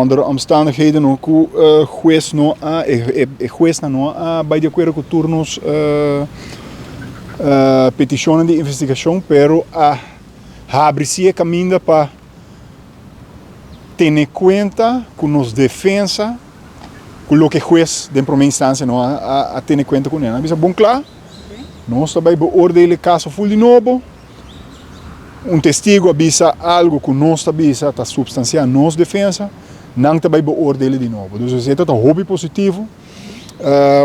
Onder omstandigheden no ku hues no a e huesnan no a bai di akuerdo ku tur nos petishonnan di investigashon, pero a habri si e kaminda pa tene kuenta ku nos defensa ku loke hues den prome instansia no a tene kuenta kuné. Nan a bisa bon kla, nos ta bai beoordeel e kaso ful di nobo. Un testigo a bisa algo ku nos ta bisa ta supstansiá nos defensa, nan ta bai beoordele di nobo. Dus esei ta ta hopi positivo.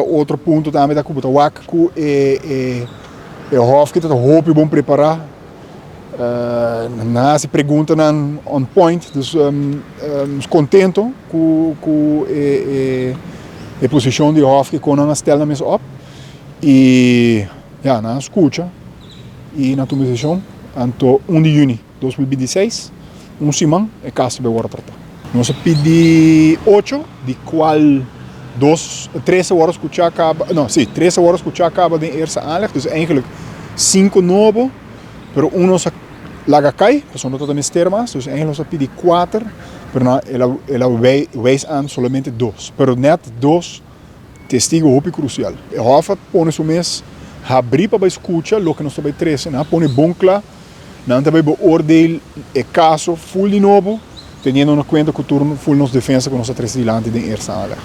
Otro punto tambe ta ku bo ta wak ku e e hòf ki ta ta hopi bon prepará. Nan a hasi preguntanan on point, dus nos kontento ku ku e e posishon di hòf ki kon nan a stel nan mes op. I ya, nan a skucha. Y na tuma decision anto 1 di juni 2026, un siman, e caso ta bay worde trata. Nos a pidi ocho, di cual dos, tres a worde scucha caba, no, si, tres a worde scucha caba den eerste aanleg, dus eigenlijk cinco nobo, pero un nos a laga cay, pasobra no tabata mester mas, dus eigenlijk nos a pidi cuater, pero nan el a wijs aan solamente dos, pero net dos Testigo hopi krusial. E hòf a pone su mes habrí pa bai skucha loke nos ta bai trese. Nan a pone bon kla. Nan ta bai beoordeel e kaso ful di nobo, teniendo na kuenta ku tur ful nos defensa ku nos a trese dilanti den eerste aanleg.